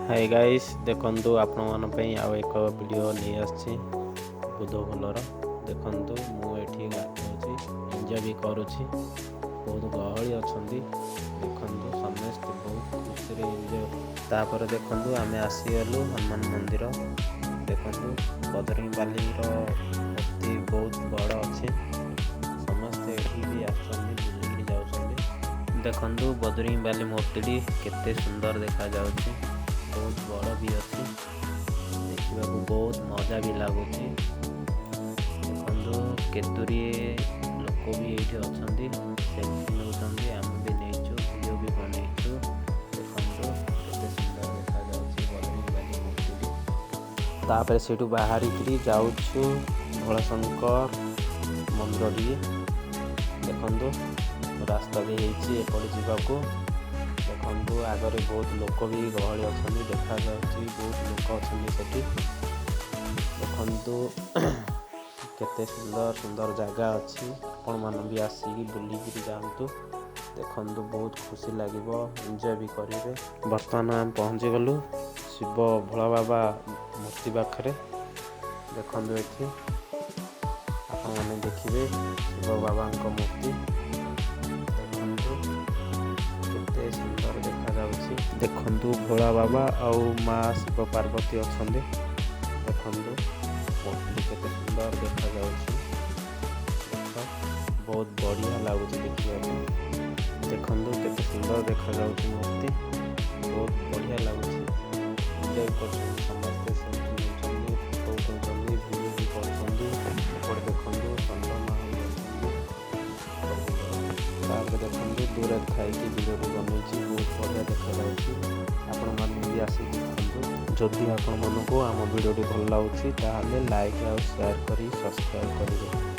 High guys, ଦେଖନ୍ତୁ, ଆପଣମାନଙ୍କ ପାଇଁ ଆଉ ଏକ ଭିଡ଼ିଓ ନେଇ ଆସିଛି ବୁଦ୍ଧଖୋଲର। ଦେଖନ୍ତୁ, ମୁଁ ଏଠି ଗାଧଉଛି, ଏନ୍ଜୟ ବି କରୁଛି। ବହୁତ ଗହଳି ଅଛନ୍ତି। ଦେଖନ୍ତୁ, ସମସ୍ତେ ବହୁତ ଖୁସିରେ ଏନ୍ଜୟ। ତାପରେ ଦେଖନ୍ତୁ, ଆମେ ଆସିଗଲୁ ହନୁମାନ ମନ୍ଦିର। ଦେଖନ୍ତୁ, ବଜରଙ୍ଗବାଲିର ମୂର୍ତ୍ତି ବହୁତ ବଡ଼ ଅଛି। ସମସ୍ତେ ଏଠି ବି ଆସୁଛନ୍ତି, ବୁଲିକିରି ଯାଉଛନ୍ତି। ଦେଖନ୍ତୁ, ବଜରଙ୍ଗବାଲି ମୂର୍ତ୍ତିଟି କେତେ ସୁନ୍ଦର ଦେଖାଯାଉଛି। ବହୁତ ବଡ଼ ବି ଅଛି, ଦେଖିବାକୁ ବହୁତ ମଜା ବି ଲାଗୁଛି। ଦେଖନ୍ତୁ, କେତୁରିଏ ଲୋକ ବି ଏଇଠି ଅଛନ୍ତି, ସେଲ୍ଫି ନେଉଛନ୍ତି। ଆମେ ବି ନେଇଛୁ, ଭିଡ଼ିଓ ବି ବନେଇଛୁ। ଦେଖନ୍ତୁ, କେତେ ସୁନ୍ଦର ଦେଖାଯାଉଛି ବଜରଙ୍ଗବାଲି ମୂର୍ତ୍ତିଟି। ତାପରେ ସେଇଠୁ ବାହାରିକିରି ଯାଉଛୁ ଭୋଳାଶଙ୍କର ମନ୍ଦିର ଟିକେ। ଦେଖନ୍ତୁ, ରାସ୍ତା ବି ହେଇଛି ଏପଟେ ଯିବାକୁ। ଦେଖନ୍ତୁ, ଆଗରେ ବହୁତ ଲୋକ ବି ଗହଳି ଅଛନ୍ତି, ଦେଖାଯାଉଛି। ବହୁତ ଲୋକ ଅଛନ୍ତି ସେଠି। ଦେଖନ୍ତୁ, କେତେ ସୁନ୍ଦର ସୁନ୍ଦର ଜାଗା ଅଛି। ଆପଣମାନେ ବି ଆସିକି ବୁଲିକିରି ଯାଆନ୍ତୁ। ଦେଖନ୍ତୁ, ବହୁତ ଖୁସି ଲାଗିବ, ଏନ୍ଜୟ ବି କରିବେ। ବର୍ତ୍ତମାନ ଆମେ ପହଞ୍ଚିଗଲୁ ଶିବ ଭୋଳା ବାବା ମୂର୍ତ୍ତି ପାଖରେ। ଦେଖନ୍ତୁ, ଏଠି ଆପଣମାନେ ଦେଖିବେ ଶିବ ବାବାଙ୍କ ମୂର୍ତ୍ତି। ଦେଖନ୍ତୁ, କେତେ ସୁନ୍ଦର ଦେଖାଯାଉଛି। ଦେଖନ୍ତୁ, ଭୋଳା ବାବା ଆଉ ମା ଶିବ ପାର୍ବତୀ ଅଛନ୍ତି। ଦେଖନ୍ତୁ, ମୂର୍ତ୍ତି କେତେ ସୁନ୍ଦର ଦେଖାଯାଉଛି। ଦେଖ, ବହୁତ ବଢ଼ିଆ ଲାଗୁଛି ଦେଖିବାକୁ। ଦେଖନ୍ତୁ, କେତେ ସୁନ୍ଦର ଦେଖାଯାଉଛି ମୂର୍ତ୍ତି। ବହୁତ ବଢ଼ିଆ ଲାଗୁଛି। ଏନ୍ଜୟ କରୁଛନ୍ତି ସମସ୍ତେ, ସେଲ୍ଫି ନେଉଛନ୍ତି, ଫଟୋ ଉଠାଉଛନ୍ତି, ଭିଡ଼ିଓ ବି କରୁଛନ୍ତି। ଏପଟେ ଦେଖନ୍ତୁ, ଚନ୍ଦ୍ରମା ବି ଅଛନ୍ତି ପ୍ରଭୁଙ୍କର। ତାପରେ ଦେଖନ୍ତୁ, ଦୂରରେ ଥାଇକି ଭିଡ଼ିଓଟି ବନେଇଛି, ବହୁତ ବଢ଼ିଆ ଦେଖାଯାଉଛି। ଆପଣମାନେ ବି ଆସିକି ଦେଖନ୍ତୁ। ଯଦି ଆପଣମାନଙ୍କୁ ଆମ ଭିଡ଼ିଓଟି ଭଲ ଲାଗୁଛି, ତାହେଲେ ଲାଇକ୍ ଆଉ ସେୟାର କରି ସବସ୍କ୍ରାଇବ୍ କରିବେ।